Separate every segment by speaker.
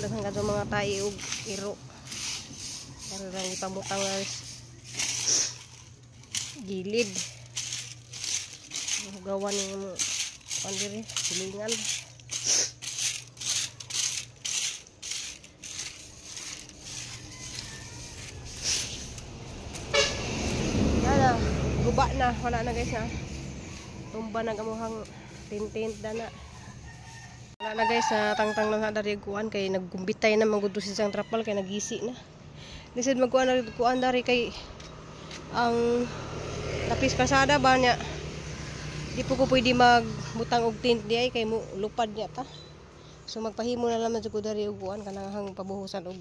Speaker 1: Daghan kadto mga tai ug iro. Pero lang ipamutang guys. Gilid. Hugawan yung kuan diri, silingan. Yan na, guba na, wala na guys na. Tumba na gamuhang tint-tint na na. Wala na guys, na tangtang lang sa dari kuan kay naggumbitay na manggud si sang trapal kay nagisi na. Lisod magkuan na kuan dari kay ang tapis pasada ba niya. Di po ko pwede magbutang og tint di ay kay mo lupad niya ta. So magpahimo na lang jud ko dari og kuan kanang hang pabuhusan og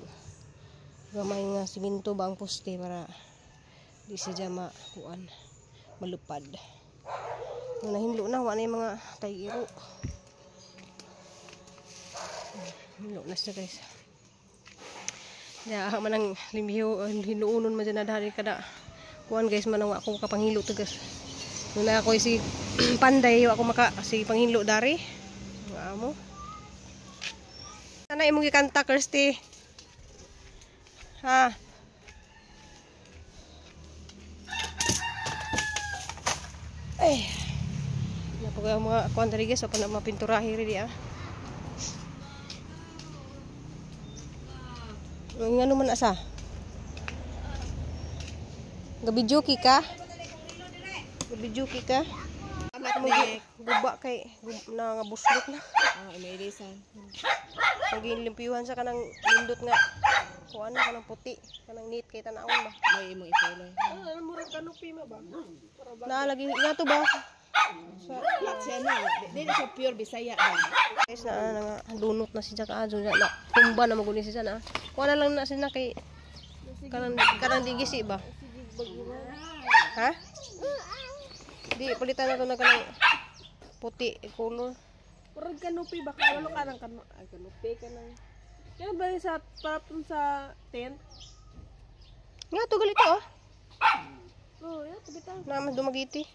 Speaker 1: gamay nga simento ba ang poste para di siya makuan malupad. Nahinlo na wa na yung mga tayiro. Hinlo na siya guys. Ya manang limhiyo hinuunon man dyan na dari kada kuan guys manang wa ako kapanghilo to guys. Nung na ako si Panday ako maka si panghilo dari. Amo. Sana imong gikanta Kirsty. Ha. Ay. Napo kaya mga kuan dari guys, so pa na mapinturahi ri di ah. Ngano man asa? Gabijuki ka? Gabijuki ka? Guba kay na nga buslot na.
Speaker 2: Ah, may irisan.
Speaker 1: Pag-ilimpyuhan sa kanang lindot nga kuan na kanang puti, kanang neat kay tan-awon ba.
Speaker 2: May imong ipilo.
Speaker 3: Ano murag kanupi ma ba?
Speaker 1: Na lagi nga to ba? Sa
Speaker 2: Flat siya na. Dili siya pure Bisaya ba.
Speaker 1: Guys na na nga dunot na si Jack ajo na tumba na maguni siya na. Kuan na lang na siya na kay kanang kanang digisi ba. Ha? Di palitan na to na kanang puti color.
Speaker 3: Murag kanupi ba ka walo ka ng ay kanupi ka ng. Kaya ba yung sa parapon sa tent?
Speaker 1: Nga to galito ah.
Speaker 3: Oh, ya bitaw.
Speaker 1: Na mas dumagiti.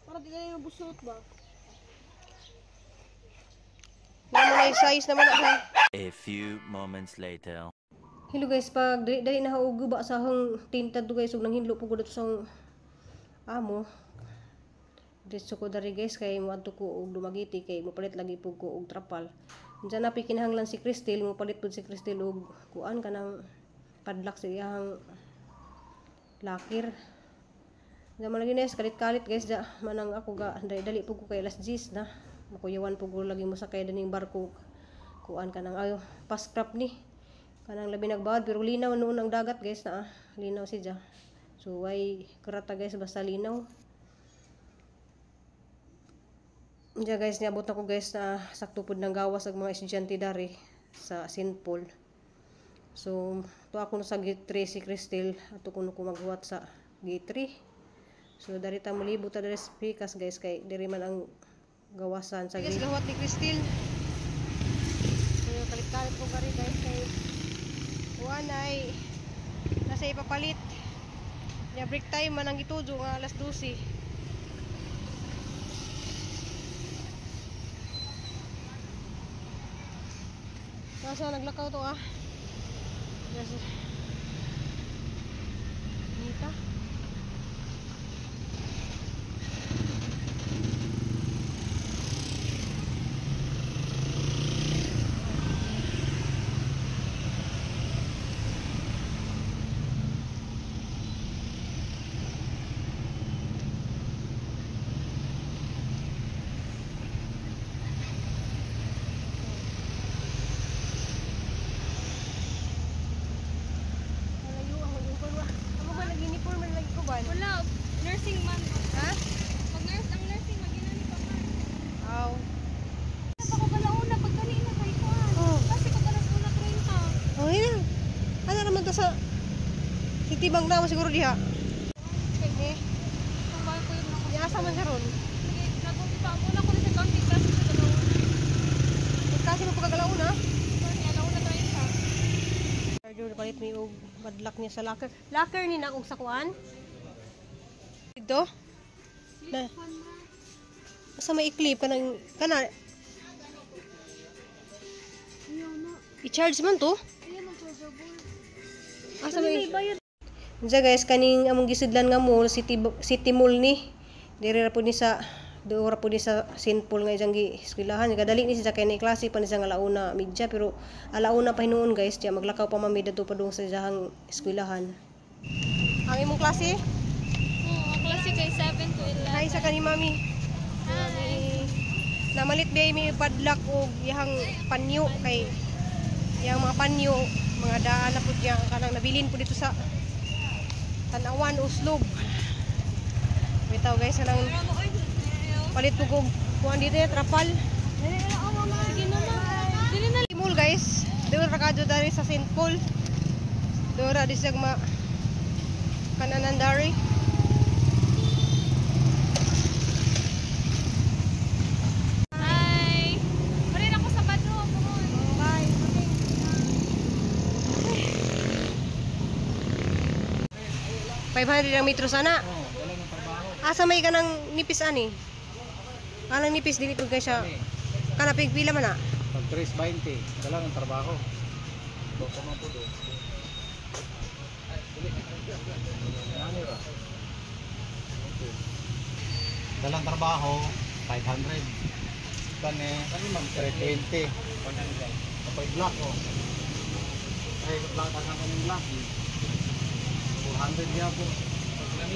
Speaker 3: Para di kayo busot ba?
Speaker 1: Na mo na size naman na siya.
Speaker 4: A few moments later.
Speaker 1: Hello guys, pag dali dali na og guba sa hang tinted do guys ug nanghinlo po ko dito sa amo. Diretso ko dari guys kay moadto ko og Dumaguete kay mopalit lagi pud ko og trapal. Diyan na kinahanglan si Cristel, mopalit pud si Cristel og kuan kanang padlock sa iyang lakir. Diyan man lagi guys, kalit-kalit guys da manang ako ga dali dali pud ko kay alas 10 na. Makuyawan pud ko lagi mosakay dining barko kuan kanang ayo fast craft ni. Kanang labi nagbaad pero linaw noon ang dagat guys na linaw siya. So ay karata guys basta linaw. Diya guys niabot ako guys na sakto pud ng gawas ang mga estudyante dari sa St. Paul. So to ako na sa gate 3 si Cristel ato kuno ko maghuwat sa gate 3. So dari ta molibot ta diri sa Pikas guys kay diri man ang gawasan sa gate. Guys gahuwat ni Cristel. So kalit-kalit ko gari guys kay kuan ay nasa ipapalit. Ya break time man ang gitujo nga alas 12. Nasa naglakaw to ah. Nasa Nita.
Speaker 5: Wala, nursing man.
Speaker 1: Ha?
Speaker 5: Pag nurse, ang nursing, mag-inani pa man.
Speaker 1: Aw.
Speaker 5: Ako kalauna, pag kanina kay kuan.
Speaker 1: Oh.
Speaker 5: Kasi kung alas 1:30.
Speaker 1: Oh, yun. Ano naman to sa City Bank na siguro diha. Eh,
Speaker 5: Kung ba ko yung naku.
Speaker 1: asa man siya ron?
Speaker 5: Sige, nag-umpisa ako na ko sa counting kasi sa kalauna.
Speaker 1: Kasi mo pagkagalauna.
Speaker 5: Sorry, alauna 30.
Speaker 1: Charger palit mi og padlock niya sa locker. Locker ni na og sa kuan. Dito. Na. Asa may i-clip kanang kana. I-charge man to. Asa may Unsa guys kaning among gisudlan nga mall, City Mall ni. Diri ra pud ni sa duo ra pud ni sa St. Paul nga isang gi eskwelahan. Kadali ni siya kay ni klase pa ni siya nga alauna media pero alauna pa hinuon guys, diya maglakaw pa mami dadto padung sa iyang eskwelahan. Ang imong klase?
Speaker 5: Oo, ang klase kay 7 to 11.
Speaker 1: Hi sa kani mami.
Speaker 5: Hi.
Speaker 1: Namalit biya mi padlock og iyang panyo kay iyang mga panyo, mga daan na pud niya kanang nabilin pud dito sa Tanawan Oslob. Bitaw guys kanang palit ko og kuan dito eh, trapal.
Speaker 5: Sige na ma. Dili na
Speaker 1: Mall guys. Doon ra kadyo dari sa St. Paul. Doon ra di siya ma kananan dari.
Speaker 5: Hi. Marin ako sa Padro.
Speaker 1: Bye. 500 ang metro sana. Asa may kanang nipis ani? Kanang nipis dili pud kay siya. Kana pigpila man na.
Speaker 6: Pag 3.20, dala ng trabaho. Boko man po doon. Ano ba? Okay. Dalang trabaho, 500. Kani, 320. Kapag black, oh. Ay, black, ang kaning black. 400 niya po.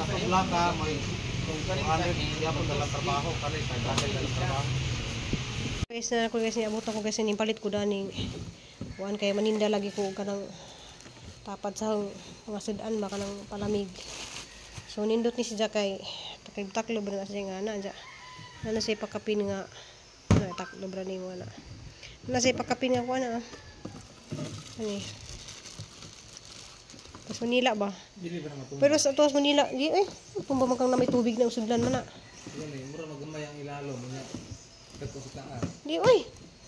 Speaker 6: Kapag black, ah, may 400 niya po dalang trabaho. Kani, 500 dalang trabaho.
Speaker 1: Guys, na ko guys niabot ako guys ning palit ko daning kuan kay maninda lagi ko kanang tapad sa mga sudan ba kanang palamig. So nindot ni si Jakay taklo ba na siya nga ana ja. Nana siya pakapin nga na taklo ba ni mo ana. Nana siya pakapin nga kuan ah. Ani. Pas Manila ba?
Speaker 6: Dili ba naman
Speaker 1: Pero sa tuwas Manila, di eh tumba man kang na may tubig na usudlan man na.
Speaker 6: Yun eh, mura magamay ang ilalo mo niya. Kato sa taas.
Speaker 1: Di, oy.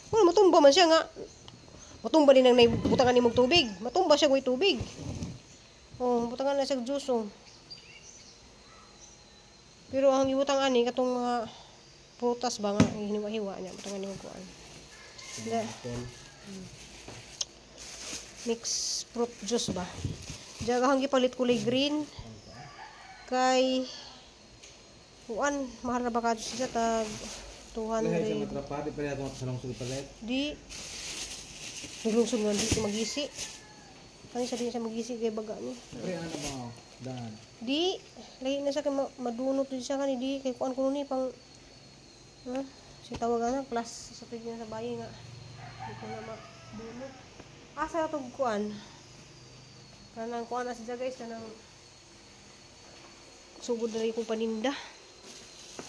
Speaker 1: Wala, matumba man siya nga. Matumba din ang naibutangan ni mong tubig. Matumba siya kung tubig. Oh, butangan na siya juice, oh. Pero ang ibutang ani, katong mga prutas ba nga, hiniwa-hiwa niya. Butangan ni mong kuan. Mix fruit juice ba? Diyan ang gipalit kulay green. Kay kuan, mahal na ba ka siya tag 200.
Speaker 6: Matrapa, di pa niya sa lungsod palit.
Speaker 1: Di naglungsod nga di magisi. Kani sa di siya magisi kay baga ni.
Speaker 6: Pre, ano ba? Daan.
Speaker 1: Di lahi na siya kay madunot di siya kani di kay kuan kuno ni pang ha si tawag na class sa tignan sa bayi nga. Di ko na madunot. Asa tog kuan? Kanang kuan na siya guys kanang sugod na rin kong paninda.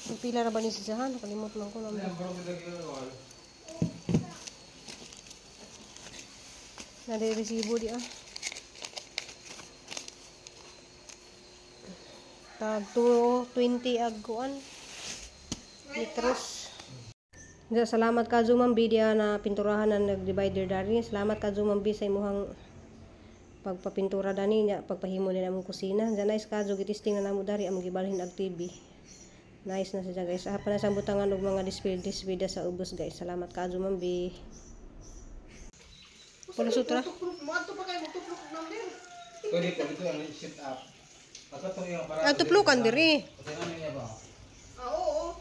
Speaker 1: Pila ra ba ni siya ha? Nakalimot lang ko naman. Nare-resibo di ah. Tag 220 ag kuan. Metros. Salamat ka Zumambi diya na pinturahan na nag-divider dari. Salamat ka Zumambi sa imuhang pagpapintura dani nya pagpahimo nila among kusina. Diyan nice ka gitisting na namo dari among gibalhin ag TV. Nice na siya guys. Ah, pa na sa butangan og mga display display sa ubos guys. Salamat ka Zumambi. Palusot ra.
Speaker 6: Pwede po dito ang sit up. Asa to yung para.
Speaker 1: Ah, tuplukan diri.
Speaker 6: Kasi ano niya ba? Ah, oo.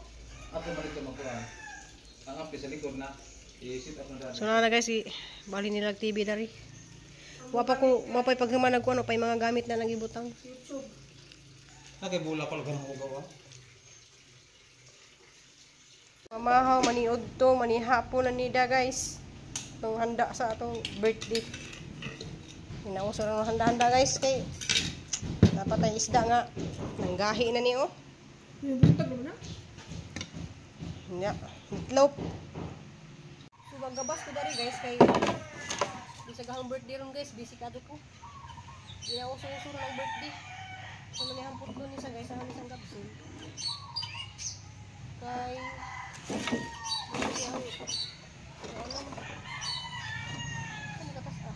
Speaker 6: Ato man dito magkuan. Ang api sa likod na i-sit up na dani.
Speaker 1: So na guys, balhin nila og TV dari. Wa pa ko mapay paghuman nagkuan pa yung mga gamit na nagibutang.
Speaker 6: Na kay bula ko lang ko gawa.
Speaker 1: Mamahaw maniud to, manihapon na nida guys. Itong handa sa atong birthday. Hinauso na ang handa-handa guys kay dapat ay isda nga nanggahi na ni oh. Nya, itlog. So magabas ko dari guys kay bisa gahang birthday ron guys, busy kado ko. Ginauso-uso ron ang birthday. So manihampot ko ni sa guys, sa isang gabsin. Kay ano katas ah?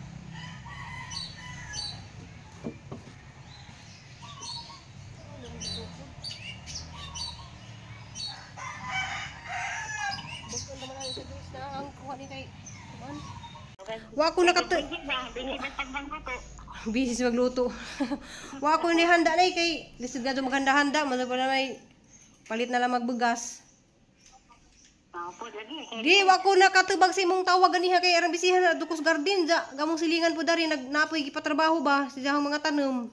Speaker 1: Bukod naman ang isa guys na ang kuha ni kay kuan. Wa ko nakatu busy sa magluto. Wa ko ni handa nay kay lisod nga maghanda-handa, man pa na may palit na lang magbugas. Di wa ko nakatubag sa imong tawag ganiha kay arang bisihan na dukos garden ja. Gamong silingan po dari nagnapoy gipatrabaho ba sa diyang mga tanom.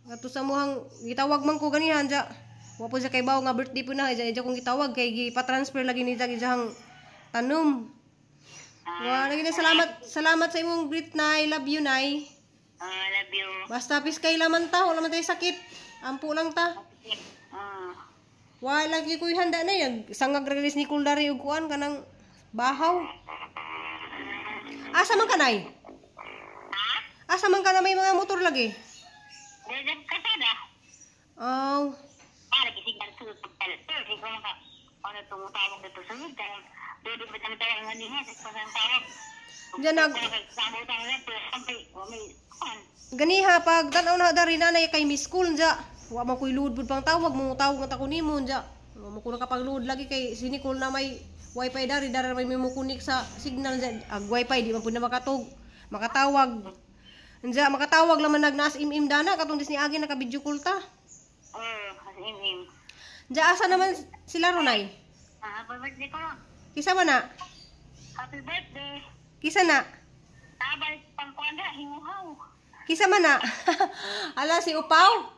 Speaker 1: Ngadto sa muhang gitawag man ko ganihan ja. Wa po siya kay bawo nga birthday po na ja ja kong gitawag kay gipa-transfer lagi ni ja ijahang tanom. Wa lagi na salamat salamat sa imong greet nay. Love you nay.
Speaker 5: Love you.
Speaker 1: Basta pis kay laman ta, wala man tayo sakit. Ampo lang ta. Wa lagi ko'y handa na yan. Sangag release ni Kuldari ug kuan kanang bahaw. Asa man ka nay? Asa man ka na may mga motor lagi?
Speaker 5: Dagdag ka sana.
Speaker 1: Aw,
Speaker 5: Para gising ang sulod pagtalat. Sige ko maka. Ano tumutawag dito sa sulod. Dahil pwede ba tayo tayo ang anihin sa pasang tawag.
Speaker 1: Diyan nag
Speaker 5: Sabutan na pero sampai may kuan.
Speaker 1: ganiha pag tan-aw na dari nanay kay Miss Cool ja. Wa man ko'y load pud pang tawag mo tawag nga ta ko nimo ja. Wa mo ko nakapag-load lagi kay si Nicole na may wifi dari dari may mukunik sa signal ja. Ag wifi di man pud na makatug makatawag. Anja makatawag laman nag naas im dana katong dis ni agi naka video call ta.
Speaker 5: Oh, im.
Speaker 1: Anja asa naman sila ronay?
Speaker 5: Ah, happy birthday ko.
Speaker 1: Kisa man na?
Speaker 5: Happy birthday.
Speaker 1: Kisa na?
Speaker 5: Tabay pangkuan na hinguhaw.
Speaker 1: Kisa man na? Ala si Upaw.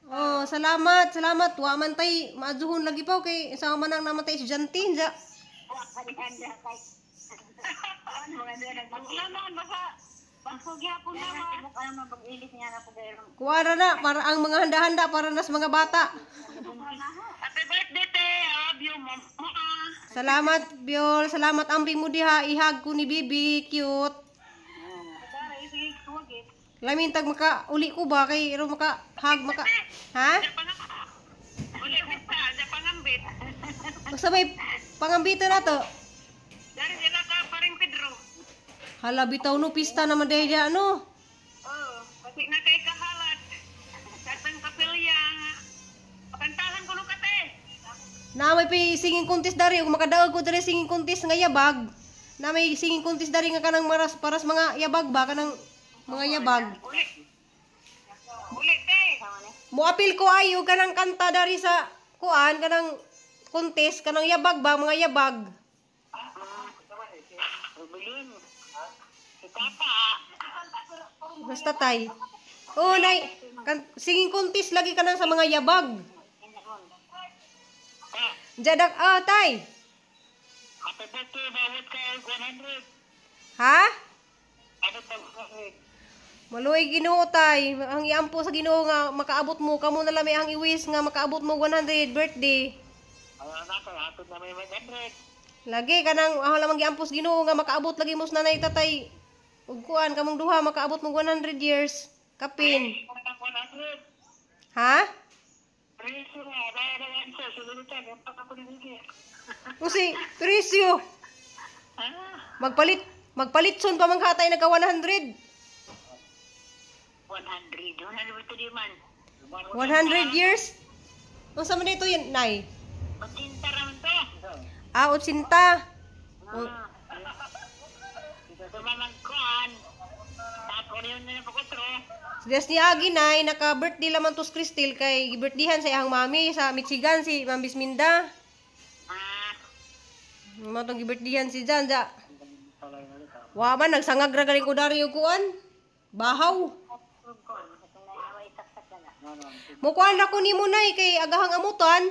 Speaker 1: Oh, salamat, salamat. Wa man tay maadzuhon lagi paw kay sa man ang namatay estudyante ja.
Speaker 5: Wa ka ni anda kay. Ano mga nagmamahal baka pagsugyapon naman. Ano man pag-ilis niya na pag
Speaker 1: Kuha na para ang mga handa-handa para nas mga bata.
Speaker 5: Happy birthday, te. I love you, mama.
Speaker 1: Salamat, Biol. Salamat amping mo diha. Ihag ko ni Bibi. Cute. Lamin tag maka uli ko ba kay ro maka hag maka ha?
Speaker 5: Uli ko sa pangambit.
Speaker 1: Basta may pangambito na to.
Speaker 5: Dari sila ka paring Pedro.
Speaker 1: Hala bitaw no pista naman dahil diya ano.
Speaker 5: Oh, kasi na kay kahalat. Katang kapilya. Pakantahan ko no kate.
Speaker 1: Na may pi singing contest dari ug makadaog ko diri singing contest nga yabag. Na may singing contest dari nga kanang maras paras mga yabag ba kanang mga yabag.
Speaker 5: Uli. Uli, te.
Speaker 1: Moapil ko ay og kanang kanta dari sa kuan kanang contest kanang yabag ba mga yabag.
Speaker 5: Rubilin. Si Papa.
Speaker 1: Basta tay. Oh, nay, kan, singing contest lagi kanang sa mga yabag. Jadak ah tay.
Speaker 5: Happy birthday, bawat ka 100.
Speaker 1: Ha?
Speaker 5: Abot ka 100.
Speaker 1: Maluoy Ginoo tay. Ang iampo sa Ginoo nga makaabot mo kamo na lang may ang iwis nga makaabot mo 100 birthday.
Speaker 5: Ang anak ko, hatod na may 100.
Speaker 1: Lagi kanang ako lamang giampo sa Ginoo nga makaabot lagi mo sa nanay tatay. Ug kuan kamong duha makaabot mo 100 years. Kapin.
Speaker 5: 100.
Speaker 1: Ha?
Speaker 5: Presyo nga, bayaran ko, sululutan, yung pagkakulibigin.
Speaker 1: Kasi presyo. Magpalit magpalitson pa man katay nagka 100.
Speaker 5: 100, 100 to man.
Speaker 1: 100 years? Unsa man ito yan, Nay?
Speaker 5: 80 raman to.
Speaker 1: Ah, 80. O,
Speaker 5: Tumamangkuan. Tapos yun na pagkutro.
Speaker 1: Des ni Agi, Nay, naka-birthday laman to si Cristel kay birthdayhan sa iyang mami sa Michigan, si Ma'am Bisminda.
Speaker 5: Ah,
Speaker 1: Mao tong gibirthdayhan si Jan, ja. Wa man, nagsangag ra galing ko dari og kuan. Bahaw. Mukuan ra ko nimo nay kay agahang amutan.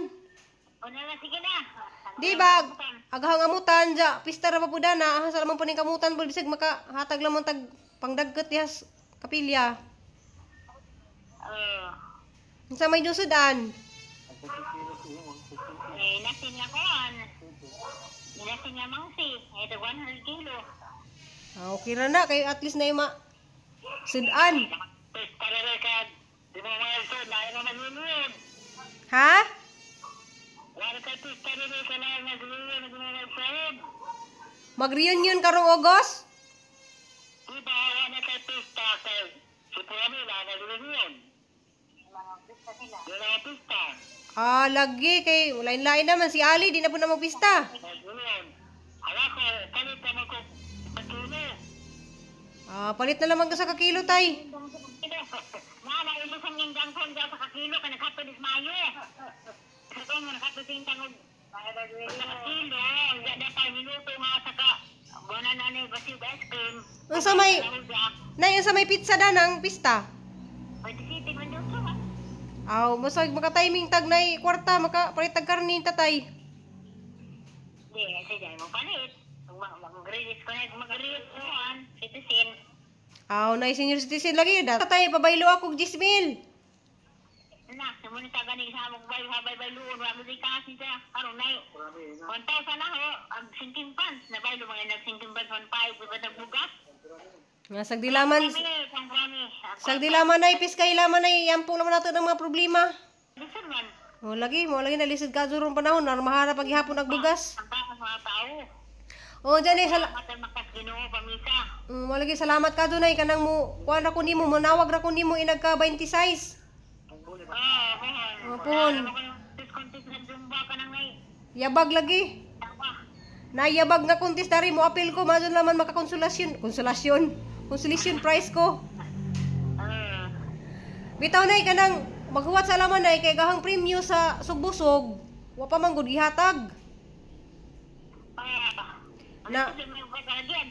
Speaker 5: una na, sige na.
Speaker 1: Di ba? Agahang amutan ja, pista ra pa pud na, asa lamang po ning kamutan pud bisag makahatag lamang tag pangdagket dihas kapilya.
Speaker 5: Oh,
Speaker 1: Unsa may dusudan?
Speaker 5: eh, nasin nga kuan. Nasin nga mangsi. Ito 100 kilo.
Speaker 1: Ah, okay ra na kay at least na ma sudan.
Speaker 5: Tapos para rin ka, di mo mga ito, lain na nagluluyod.
Speaker 1: Ha?
Speaker 5: Wala ka ito, para rin ka lain nagluluyod, nagluluyod.
Speaker 1: Mag-reunion karong August?
Speaker 5: Di ba, wala ka pista kay si Puami, lain nagluluyod. Wala ka pista.
Speaker 1: Ah, lagi kay lain-lain naman si Ali di na po na magpista.
Speaker 5: Nagluluyod. Ala ko,
Speaker 1: Ah, palit na lamang ka sa kakilo tay.
Speaker 5: Na, ilisan yung gangkong daw sa kakilo ka naghatod is Mayo. Sa mo naghatod sing tangod. Sa kakilo, da pa minuto nga sa ka. Buwan na ni basig ice cream.
Speaker 1: Unsa may Nay, unsa may pizza da nang pista?
Speaker 5: Pwede city man daw siya.
Speaker 1: Aw, masag maka timing tag nay kwarta maka palit tag karni tatay.
Speaker 5: Di, sige mo palit. Mag-release ko na, mag-release ko an, citizen.
Speaker 1: Aw, nay senior citizen lagi da. Tatay pabaylo ako og 10,000.
Speaker 5: Na, sumunod ta gani sa among bay habay bay luon wa mo di kasi sa karon nay. 1,000 na ho ang sinking pants na baylo mga nag sinking pants 1,500 iba nagbugas.
Speaker 1: Nga sagdilaman
Speaker 5: Kami pang prami.
Speaker 1: sagdilaman nay piskay laman nay yampo naman nato ng mga problema.
Speaker 5: Lisod man.
Speaker 1: Mo lagi, mo lagi nalisod ka durong panahon nar maharap paghihapon ang bugas.
Speaker 5: Ang tao mga tao.
Speaker 1: Oh, dyan eh,
Speaker 5: Matay makas Ginoo pamisa.
Speaker 1: Mo lagi salamat ka dunay kanang mo kuan ra ko nimo monawag ra ko nimo inagka 26.
Speaker 5: Oh,
Speaker 1: Oh, pun.
Speaker 5: Diskontis ng zumba ka nang nay.
Speaker 1: Yabag lagi.
Speaker 5: Tawa.
Speaker 1: Nayabag nga kuntis dari mo apil ko madun naman makakonsolasyon, konsolasyon, consolation prize ko.
Speaker 5: Eh,
Speaker 1: Bitaw nay kanang maghuwat sa laman nay kay gahang premyo sa sugbusog. Wa pa man gud gihatag.
Speaker 5: ah.
Speaker 1: Na-
Speaker 5: Na.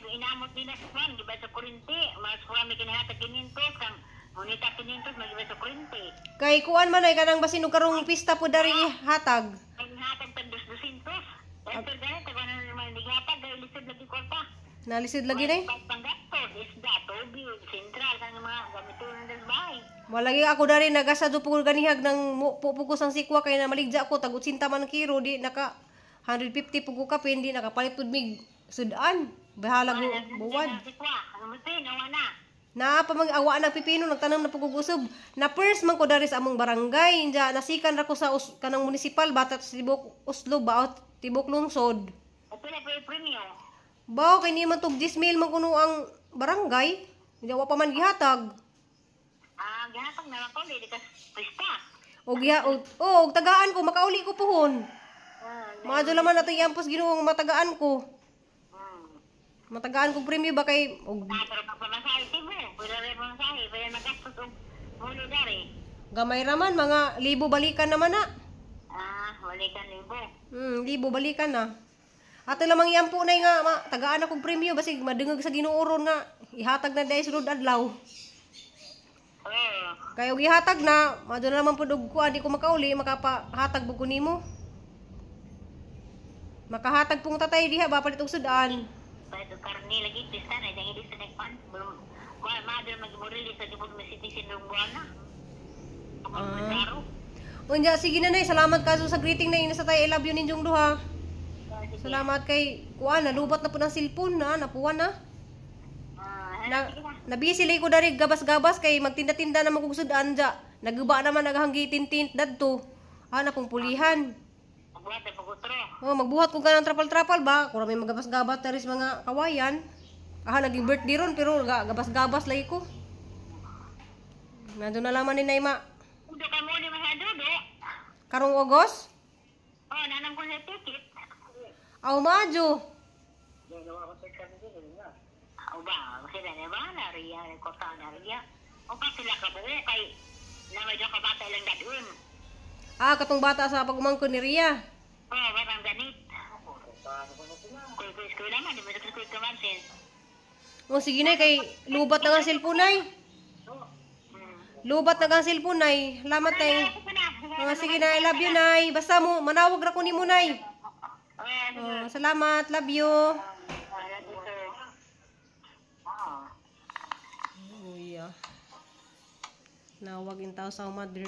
Speaker 5: Inamot nila sa kwan, di ba sa kurinte? Mas kwan may kinihatag kinintos, ang munita kinintos, magiba sa kurinte.
Speaker 1: Kay kuan man ay kanang basin og karong pista po dari ihatag.
Speaker 5: Ay hatag tag dos dusintos. Ito ganit, taga na naman naghatag, dahil lisod lagi kwarta.
Speaker 1: Nalisod lagi nay.
Speaker 5: Panggastos, isda, tubig, sentral, kang mga gamitunan ng bahay.
Speaker 1: Walagi ako dari nagasa do pugol ganihag ng pupugos ang sikwa kay na maligja ko tag 80 man kilo di naka 150 pugo kapin di nakapalit pud mig sudan. Bahala go buwan.
Speaker 5: Sikwa, ang mutin, awa na.
Speaker 1: Naa pa mag awa na pipino nagtanam na pugugusog. Na first man ko dari sa among barangay, inja nasikan ra ko sa kanang munisipal bata sa tibok Oslo ba o tibok lungsod.
Speaker 5: Ito na po yung premium.
Speaker 1: Bao kay ni man tug 10,000 man kuno ang barangay. Inja wa pa man gihatag.
Speaker 5: Ah, gihatag na lang ko, di ka pista.
Speaker 1: Og giha og oh, og tagaan ko makauli ko puhon.
Speaker 5: Ah,
Speaker 1: Maadyo laman nato iampos Ginoo nga matagaan ko. Matagaan ko premyo ba kay og
Speaker 5: Ah, pero pagpamasahe tibo, pwede rin pamasahe, pwede magastos og mulo dari.
Speaker 1: gamay raman mga libo balikan naman na.
Speaker 5: Ah, balikan libo.
Speaker 1: Libo balikan na. Ato lamang iampo na nga ma, tagaan akong premyo basig madungog sa Ginoo ron nga ihatag na dahil sulod adlaw.
Speaker 5: Oh,
Speaker 1: Kay og ihatag na, madto na naman pud og kuan di ko makauli makapahatag bug ko nimo. Makahatag pong tatay diha ba palit og sudan.
Speaker 5: pwede karne lagi pista na dahil hindi sa nagpan. Kuan madre magmurili sa tibok na citizen ng buwan na. Ah.
Speaker 1: Unya sige na nay, salamat kaso sa greeting na ina sa tay I love you ninyong duha. Salamat kay kuan nalubat na po ng cellphone na napuan na.
Speaker 5: Ah,
Speaker 1: Na nabisi lay ko dari gabas-gabas kay magtinda-tinda na magug sudan ja. Naguba naman naghanggi tintint dadto. Ah, na pong pulihan.
Speaker 5: buhat na pagutro.
Speaker 1: Oh, magbuhat ko ganang trapal-trapal ba? Kung may magabas-gabas taris mga kawayan. Ah, naging birthday ron pero gabas-gabas lagi ko. Nandun na laman ni Naima.
Speaker 5: Udo ka mo ni masyado, do.
Speaker 1: Karong Ogos?
Speaker 5: Oh, nanam ko sa ticket.
Speaker 1: Aw, madyo.
Speaker 5: O ba, sila na ba? Nariya, kota nariya. O pa sila ka buo kay na medyo kabata ilang dadun.
Speaker 1: Ah, katong bata sa pagumangkon ni Ria.
Speaker 5: Oh, batang ganit. Kuy kuy kuy naman, di mo na kuy kamansin.
Speaker 1: Oh, sige na kay lubat na nga cellphone ay. Lubat na nga cellphone ay. Salamat nay. Oh, sige na, I love you nay. Basta mo manawag ra ko nimo nay. Oh, salamat, love you. Uy, ah. Nawag in tao sa mother.